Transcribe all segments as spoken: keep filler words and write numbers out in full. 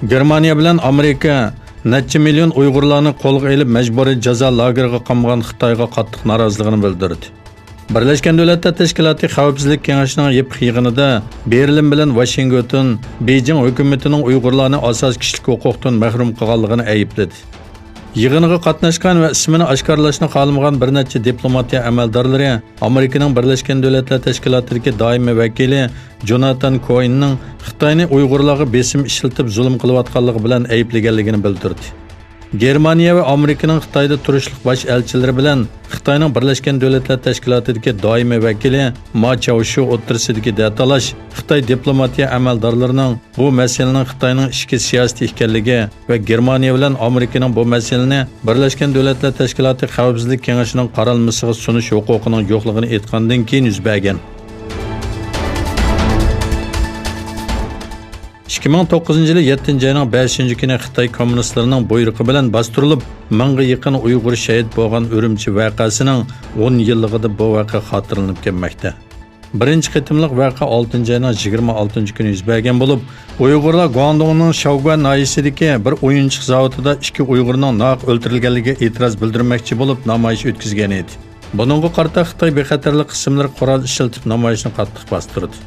گېرمانىيە بىلەن ئامېرىكا نەچچە مىليون ئۇيغۇرلارنى قولغا ئېلىپ، مەجبۇرىي جازا لاگېرىغا قامىغان خىتايغا قاتتىق نارازىلىقىنى بىلدۈردى. بىرلەشكەن دۆلەتلەر تەشكىلاتى خەۋپسىزلىك كېڭىشىنىڭ يېپىق يىغىنىدا بېرلىن بىلەن ۋاشىنگتون بېيجىڭ ھۆكۈمىتىنىڭ ئۇيغۇرلارنى ئاساسىي كىشىلىك ھوقۇقتىن مەھرۇم قىلغانلىقىنى ئەيىبلىدى. يىغىنغا قاتناشقان ۋە ئىسمىنى ئاشكارىلاشنى خالىمىغان بىر نەچچە دىپلوماتىيە ئەمەلدارلىرى ئامېرىكىنىڭ بىرلەشكەن دۆلەتلەر تەشكىلاتىدىكى دائىمىي ۋەكىلى جوناتان كوئېننىڭ خىتاينى ئۇيغۇرلارغا بېسىم ئىشلىتىپ زۇلۇم قىلىۋاتقانلىقى بىلەن ئەيىبلىگەنلىكىنى بىلدۈردى. گېرمانىيە ۋە ئامېرىكىنىڭ خىتايدا تۇرۇشلۇق باش ئەلچىلىرى بىلەن خىتاينىڭ بىرلەشكەن دۆلەتلەر تەشكىلاتىدىكى دائىمىي ۋەكىلى ما چاۋشيۇ ئوتتۇرىسىدىكى دەتالاش خىتاي دىپلوماتىيە ئەمەلدارلىرىنىڭ بۇ مەسىلىنىڭ خىتاينىڭ ئىچكى سىياسىتى ئىكەنلىكى ۋە گېرمانىيە بىلەن ئامېرىكىنىڭ بۇ مەسىلىنى بىرلەشكەن دۆلەتلەر تەشكىلاتى خەۋپسىزلىك كېڭىشىنىڭ قارالمىسىغا سۇنۇش ھوقۇقىنىڭ يوقلۇقىنى ئېيتقاندىن كېيىن يۈز بەرگەن. ئىككى مىڭ توققۇزىنچى يىلى يەتتىنچى ئاينىڭ بەشىنچى كۈنى خىتاي كوممۇنىستلىرىنىڭ بۇيرۇقى بىلەن باستۇرۇلۇپ، مىڭغا يېقىن ئۇيغۇر شېھىت بولغان ئۈرۈمچى ۋەقەسىنىڭ ئون يىللىقىدا بۇ ۋەقە خاتىرىلىنىپ كەلمەكتە. بىرىنچى قېتىملىق ۋەقە ئالتىنچى ئاينىڭ يىگىرمە ئالتىنچى كۈنى يۈز بەرگەن بولۇپ، ئۇيغۇرلار گۇاڭدۇڭنىڭ شاۋگۈەن ناھىيەسىدىكى بىر ئويۇنچۇق زاۋۇتىدا ئىككى ئۇيغۇرنىڭ ناھەق ئۆلتۈرۈلگەنلىكىگە ئېتىراز بىلدۈرمەكچى بولۇپ نامايىش ئۆتكۈزگەن ئىدى. بۇنىڭغا قارىتا خىتاي بىخەتەرلىك قىسىملىرى قورال ئىشلىتىپ نامايىشنى قاتتىق باستۇردى.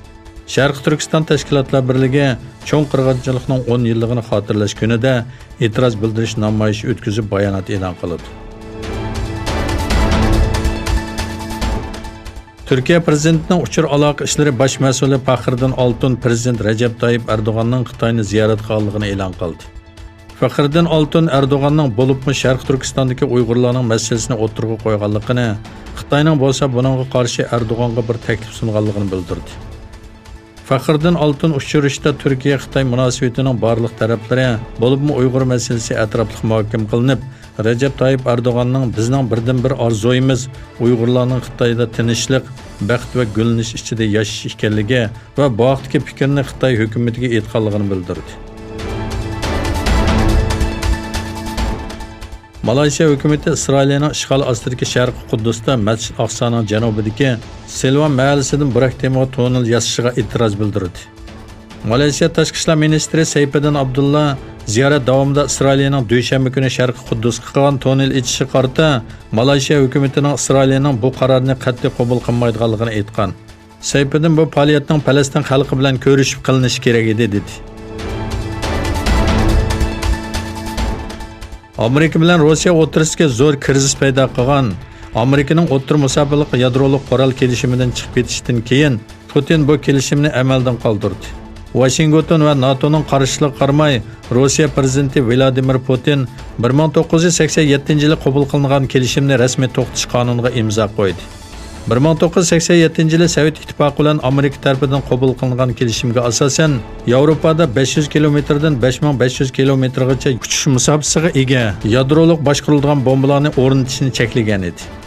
شەرقىي تۈركىستان تەشكىلاتلار بىرلىكى چوڭ قىرغىنچىلىقنىڭ ئون يىللىقىنى خاتىرىلەش كۈنىدە ئېتىراز بىلدۈرۈش نامايىشى ئۆتكۈزۈپ بايانات ئېلان قىلىدۇ. تۈركىيە پىرېزىدېنتىنىڭ ئۇچۇر ئالاقە ئىشلىرى باش مەسئۇلى پەخرىدىن ئالتۇن پىرېزىدېنت رەجەپ تايىپ ئەردوغاننىڭ خىتاينى زىيارەت قىلغانلىقىنى ئېلان قىلدى. فەخرىدىن ئالتۇن ئەردوغاننىڭ بولۇپمۇ شەرقىي تۈركىستاندىكى ئۇيغۇرلارنىڭ مەسىلىسىنى ئوتتۇرىغا قويغانلىقىنى، خىتاينىڭ بولسا بۇنىڭغا قارشى ئەردوغانغا بىر تەكلىپ سۇنغانلىقىنى بىلدۈردى. فەخرىدىن ئالتۇن ئۇچرىشىشتا تۈركىيە-خىتاي مۇناسىۋىتىنىڭ بارلىق تەرەپلىرى، بولۇپمۇ ئۇيغۇر مەسىلىسى ئەتراپلىق مۇھاكىمە قىلىنىپ، رەجەپ تايىپ ئەردوغاننىڭ بىزنىڭ بىردىنبىر ئارزۇيىمىز ئۇيغۇرلارنىڭ خىتايدا تىنچلىق، بەخت ۋە گۈللىنىش ئىچىدە ياشىشى ئىكەنلىكى ۋە بۇ ھەقتىكى پىكرىنى خىتاي ھۆكۈمىتىگە ئېيتقانلىقىنى بىلدۈردى. مالايسىيا ھۆكۈمىتى ئىسرائىلىيەنىڭ ئىشغالى ئاستىدىكى شەرقىي قۇددۇستا مەسچىت ئاقسانىڭ جەنۇبىدىكى سىلۋان مەھەللىسىدىن بۇراك تېمىغا توننېل ياسىشىغا ئېتىراز بىلدۈردى. مالايسىيا تاشقى ئىشلار مىنىستىرى سەيپىدىن ئابدۇللا زىيارەت داۋامىدا ئىسرائىلىيەنىڭ دۈشەنبە كۈنى شەرقىي قۇددۇسقا قىلغان توننېل ئېچىشىغا قارىتا مالايسىيە ھۆكۈمىتىنىڭ ئىسرائىلىيەنىڭ بۇ قارارنى قەتئىي قوبۇل قىلمايدىغانلىقىنى ئېيتقان. سەيپىدىن بۇ پائالىيەتنىڭ پەلەستىن خەلقى بىلەن كۆرۈشۈپ قىلىنىشى كېرەك ئىدى، دېدى. ئامېرىكا بىلەن روسىيە ئوتتۇرىسىدىكى زور كىرىزىس پەيدا قىلغان ئامېرىكىنىڭ ئوتتۇرا مۇساپىلىق يادرولۇق قورال كېلىشىمىدىن چىقىپ كېتىشتىن كېيىن، پۇتىن بۇ كېلىشىمنى ئەمەلدىن قالدۇردى. ۋاشىنگتون ۋە ناتونىڭ قارشىلىقىغا قارىماي، روسىيە پىرېزىدېنتى ۋلادىمىر پۇتىن بىر مىڭ توققۇز يۈز سەكسەن يەتتىنچى يىلى قوبۇل قىلىنغان كېلىشىمنى رەسمىي توختىتىش قانۇنىغا ئىمزا قويدى. بىر مىڭ توققۇز يۈز سەكسەن يەتتىنچى يىلى سوۋېت ئىتتىپاقى بىلەن ئامېرىكا تەرىپىدىن قوبۇل قىلىنغان كېلىشىمگە ئاساسەن، ياۋروپادا بەش يۈز كىلومېتىردىن بەش مىڭ بەش يۈز كىلومېتىرغىچە ئۇچۇش مۇساپىسىغا ئىگە يادرولۇق باشقۇرۇلىدىغان بومبىلارنى ئورنىتىشنى چەكلىگەن ئىدى.